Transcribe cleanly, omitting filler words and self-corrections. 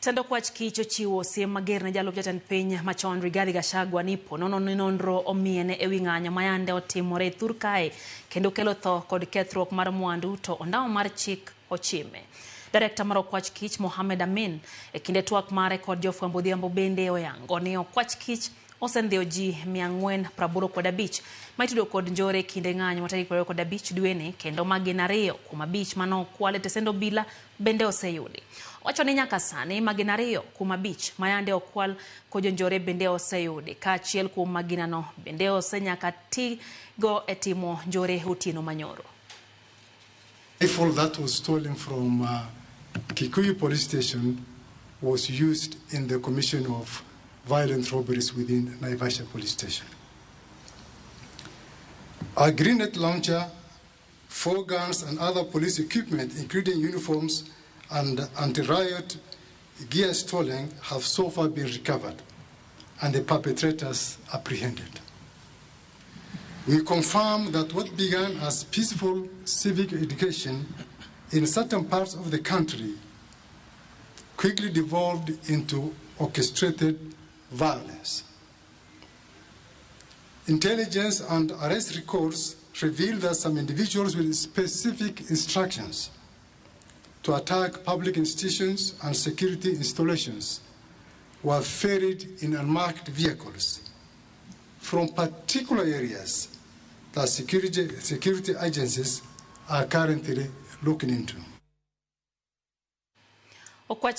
Tend Okwach Kich ochiwo siem mager ne jalup jatend piny machon Rigathi Gachagua ni po nono ni nonro omiene ewi ng'anyo mayande otimore e thur kae kendo kelo tho kod kethruok mar mwandu to ondamo mar chik ochime. Direkta mar Okwach Kich Mohamed Amin e kinde twak mare kod jofwambo odhiambo bende oyango ni Okwach Kich osendhiyo ji 485 ma itudo kod njore e kinde ng'anyo ma tarik 25 dweni kendo ma gin 2 kuom 5 manokwal e tesend obila bende oseyudi. Owacho ni nyaka sani magina 2 kuom 5 mayande okwal kod jonjore bende oseyudi ka achiel kuom maginano bende osenyaka ti go e timo njore otieno manyoro. Rifle that was stolen from Kikuyu police station was used in the commission of violent robberies within Naivasha police station. A grenade launcher, 4 guns and other police equipment, including uniforms and anti-riot gear stolen, have so far been recovered and the perpetrators apprehended. We confirm that what began as peaceful civic education in certain parts of the country quickly devolved into orchestrated violence. Intelligence and arrest records reveal that some individuals with specific instructions to attack public institutions and security installations were ferried in unmarked vehicles from particular areas that security agencies are currently looking into. Okwach